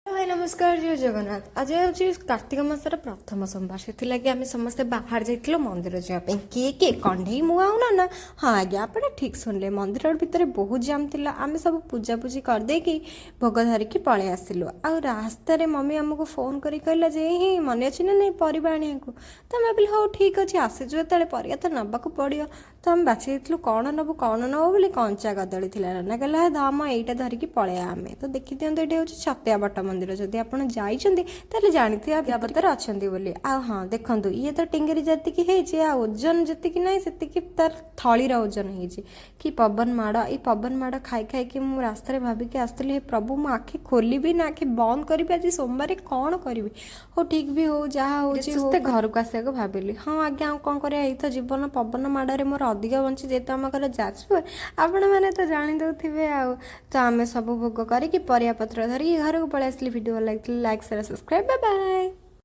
ଭାଇ ନମସ୍କାର, ଜୟ ଜଗନ୍ନାଥ। ଆଜି ହେଉଛି କାର୍ତ୍ତିକ ମାସର ପ୍ରଥମ ସୋମବାର। ସେଥିଲାଗି ଆମେ ସମସ୍ତେ ବାହାରି ଯାଇଥିଲୁ ମନ୍ଦିର ଯିବା ପାଇଁ। କିଏ କିଏ? କଣ୍ଢେଇ, ମୁଁ ଆଉ ନନା। ହଁ ଆଜ୍ଞା, ଆପଣ ଠିକ୍ ଶୁଣିଲେ। ମନ୍ଦିର ଭିତରେ ବହୁତ ଜାମ୍ ଥିଲା। ଆମେ ସବୁ ପୂଜାପୂଜି କରିଦେଇକି ଭୋଗ ଧରିକି ପଳେଇ ଆସିଲୁ। ଆଉ ରାସ୍ତାରେ ମମି ଆମକୁ ଫୋନ୍ କରି କହିଲା ଯେ ହିଁ ମନେ ଅଛି ନା ନାଇଁ ପରିବା ଆଣିବାକୁ? ତ ଆମେ ଭାବିଲୁ, ହଉ ଠିକ୍ ଅଛି, ଆସିଛୁ ଯେତେବେଳେ ପରିବା ତ ନେବାକୁ ପଡ଼ିବ। ତ ଆମେ ବାଛି ଦେଇଥିଲୁ କ'ଣ ନେବୁ କ'ଣ ନେବୁ ବୋଲି। କଞ୍ଚା କଦଳୀ ଥିଲା। ନନା କହିଲା, ଧମ ଏଇଟା ଧରିକି ପଳେଇବା ଆମେ। ତ ଦେଖିଦିଅନ୍ତୁ, ଏଇଠି ହେଉଛି ଛତିଆ ବଟ ମନ୍ଦିର। ଯଦି ଆପଣ ଯାଇଛନ୍ତି, ତାହେଲେ ଜାଣିଥିବେ ଭିତରେ ଅଛନ୍ତି ବୋଲି। ଆଉ ହଁ, ଦେଖନ୍ତୁ, ଇଏ ତ ଟିଙ୍ଗିରି ଯେତିକି ହେଇଛି ଆଉ ଓଜନ ଯେତିକି ନାହିଁ, ସେତିକି ତାର ଥଳିର ଓଜନ ହେଇଛି। କି ପବନ ମାଡ଼! ଏଇ ପବନ ମାଡ଼ ଖାଇ ଖାଇକି ମୁଁ ରାସ୍ତାରେ ଭାବିକି ଆସୁଥିଲି, ହେ ପ୍ରଭୁ, ମୁଁ ଆଖି ଖୋଲିବି ନା ଆଖି ବନ୍ଦ କରିବି? ଆଜି ସୋମବାରେ କ'ଣ କରିବି? ହଉ, ଠିକ୍ ବି ହଉ, ଯାହା ହଉଛି ହଉ, ଘରକୁ ଆସିବାକୁ ଭାବିଲି। ହଁ ଆଜ୍ଞା, ଆଉ କ'ଣ କରିବା? ଏଇ ତ ଜୀବନ। ପବନ ମାଡ଼ରେ ମୋର ଅଧିକ ବଞ୍ଚି, ଯେହେତୁ ଆମ ଘର ଯାଜପୁର, ଆପଣମାନେ ତ ଜାଣି ଦେଉଥିବେ। ଆଉ ତ ଆମେ ସବୁ ଭୋଗ କରିକି, ପରିବା ପତ୍ର ଧରିକି ଘରକୁ ପଳେଇ ଆସିଲି। ଭିଡ଼ିଓ ଭଲ ଲାଗିଥିଲେ like, share, subscribe. Bye bye.